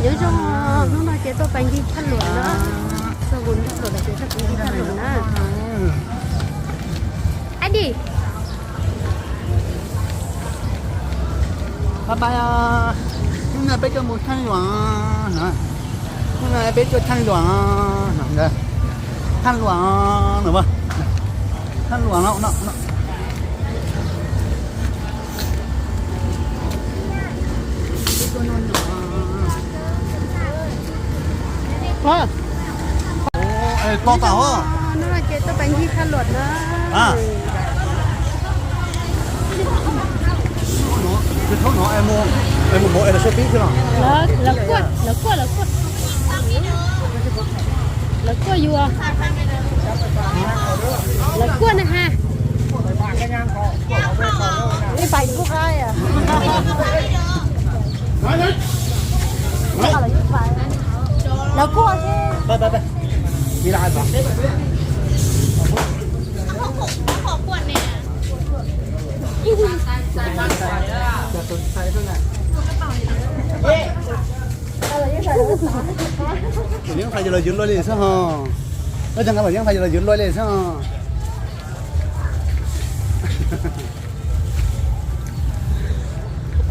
Nyob zoo, hnub no ces tuaj pais ncig thaj luam na. Tuaj mus thaj luam los ces tuaj pais ncig thaj luam na. Adi. Hnub no peb tuaj mus thaj luam, hnub no peb tuaj thaj luam, thaj luam, thaj luam no. Hnub no ces tuaj pais ncig thaj luam na. Lawv kuaj, lawv kuaj, lawv kuaj. Lawv kuaj yus, lawv kuaj na ha. Lawv kuaj. Lawv yeej hais tias lawv ywv luaj li xwb ho. Lawv cov nqa lawv yeej hais tias lawv ywv luaj li xwb ho.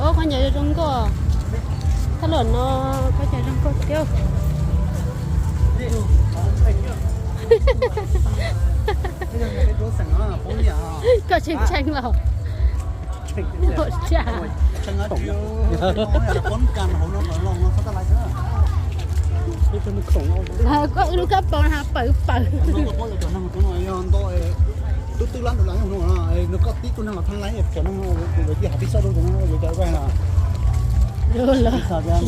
Ov, khaub ncaws zoo nkauj. Thaj luam no khaub ncaws zoo nkauj thiab. Koj tshee tshee los. Koj wb lub kab paus no pawv pawv. Twb twb lab ntawd los nyob hauv no, nws koj tib tug neeg los thaj lais, cov neeg lawv cia hav pib xoj rau cov neeg yuav cov vaj na.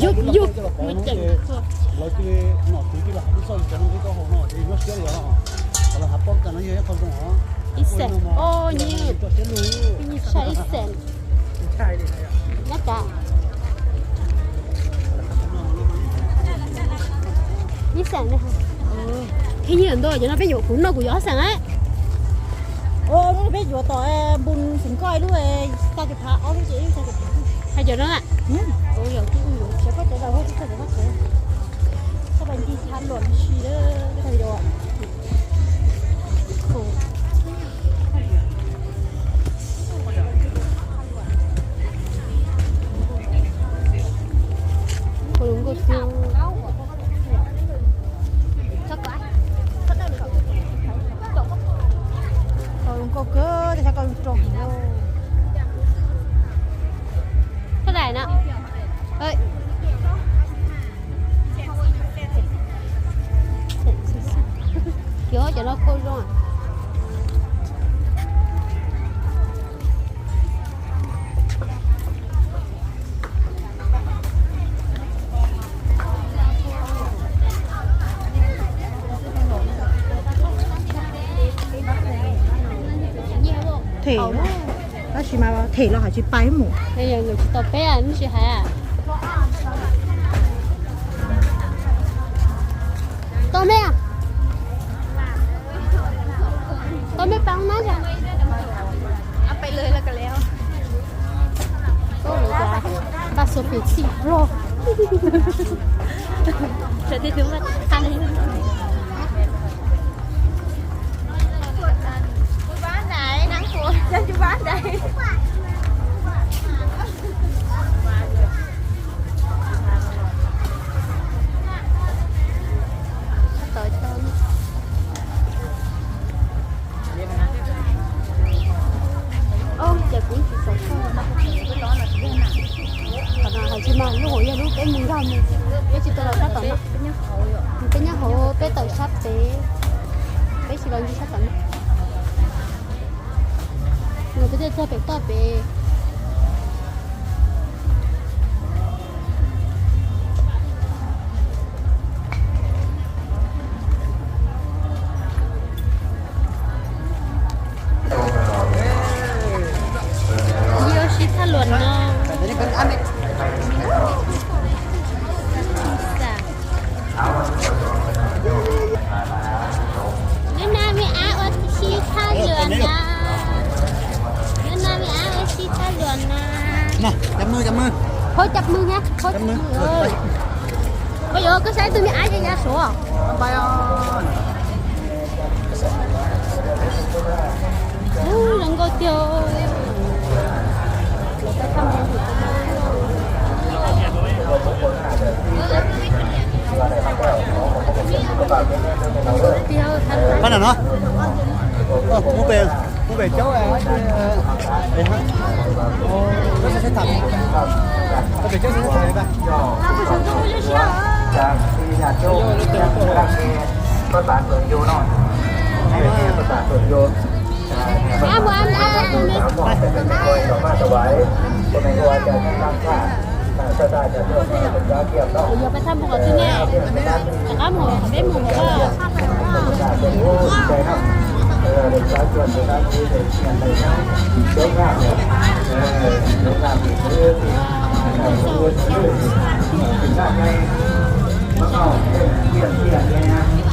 Yub yub, lawv cia li nom tswv cia li hav pib xoj cov neeg nyob rau hauv no ces nyob siab li os. Qhov lawv hav poj kas no yog ib qho zoo os. Ib xeem, o, nyiaj, nyiaj tshaj ib xeem. Nyob kav ib xeem. Khib nyiaj ntau, cov no peb yuav, kuv noj kuv yuav ob xeem a. Hnub no peb yuav tom npus xeem koj lub xya caum phav, ob lub ces ib xya caum phav. Hais cov no a. Xyov koj cov zaum hauj tsis txog cov koj tsev. Koj pais ncig thaj luam si lawm, koj yuav. Ua lus nkauj xwb. Ua lus nkauj kawg, tej sab koj lus rau heev. Thaj dais na. Kiv cov no kuj zoo. Them, tab sis mas them los hais tsis pais mus. Tsis tau peb, tsis hais. Tau me, tau me pab na. Npaj xua pem txij plog. Ces kuv tsis tau txog no, qhov no hais tsis mas lub hauv yog lub peb mus nkag mus, peb tsis tau los sab tom no. Peb nyob hauv, peb tawm sab pem, peb tsis los ncig sab tom no. Los peb thiaj txog pem toj pem. Yuav ua si thaj luam no. Lub no me ab ua si thaj luam no. Lub no me ab ua si thaj luam no. Hov cov mws na, hov cov mws. Koj saib tus me ab ya ya suav. Ub, zoo nkauj tiag. Pab nram no. Muab pem, muab pem caub, pem caub xav tham, pem caub xav tham. Yog peb thaj mus qhov twg ne? Rov qab mus qhov peb mus ntag. Koj tsis tus qhov nyiaj, tus coj koj mus nrog lawv tus qhov nyob tus qhov nyiaj thiab yog li.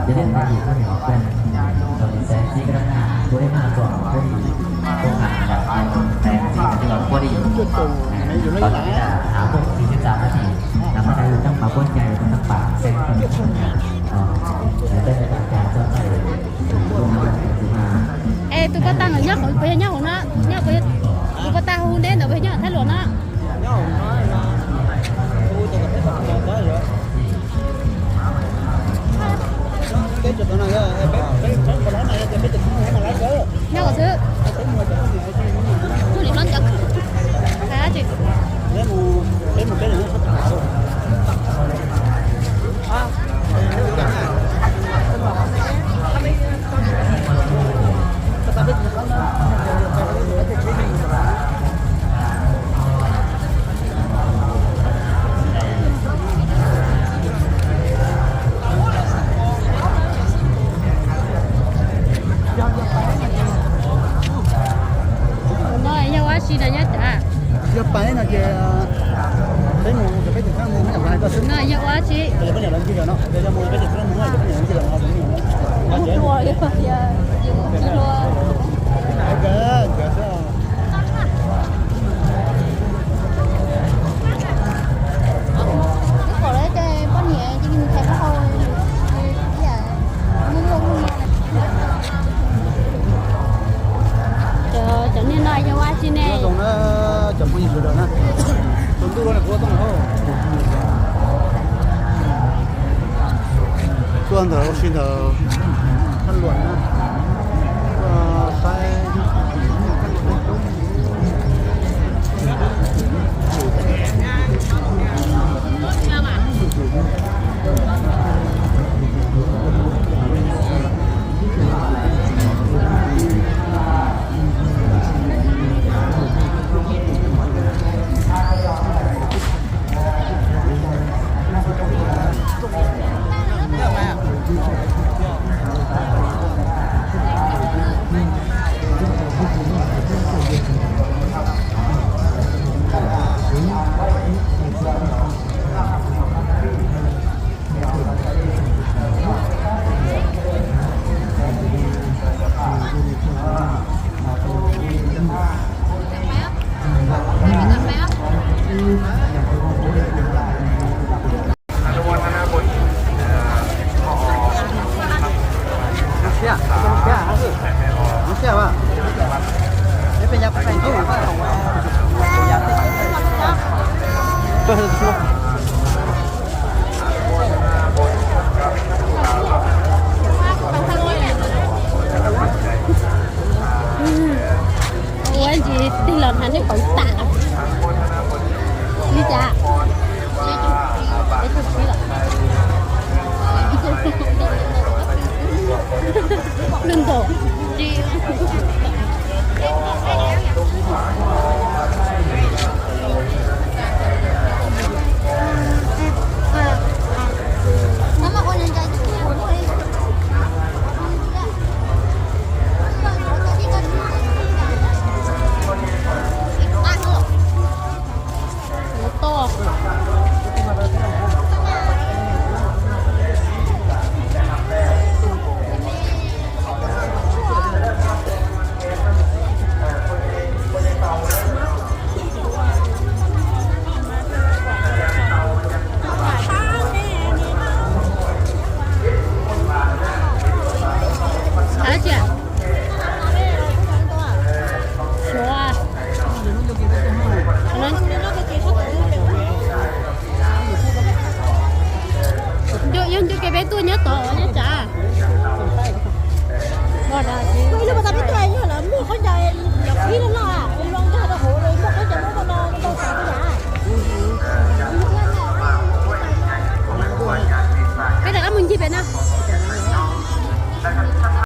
Cho nên là gì có thể học quen rồi mình sẽ chia cái đó ra, cô ấy mắc rồi cô ấy không làm là ai, em sẽ cho cô đi. Còn cái là thả cô thì cái sao đó thì là bắt đầu trong mà cô chạy trong các bạn sẽ không Tus poj tag nyob hauv, puas yog nyob hauv no? Nyob puas yog, tus poj tag hu deb ntawd puas yog nyob hauv Thaj Luam no? Nyob hauv xwb. Tus li hlob ncov. Hais dab tsi? No yog ua dab tsi no nyob tas? Yog pais no ces peb mus, peb tus kab mus, no yog ua dab tsi? Mus hlua, yus mus tsis hlua. Twb pom lawv cov poj niam ces nws thaiv plaub hau, ib yam muaj muaj lub no. Cov, cov niag no yog ua dab tsi ne? Cov phooj ywg sawv daws na, tus ntuj los kuv tuaj tuaj ntawm ua si ntawm Thaj Luam na, tuaj saib. Ces tig los hnav nej pawv tas li cas? Lwj ntaus.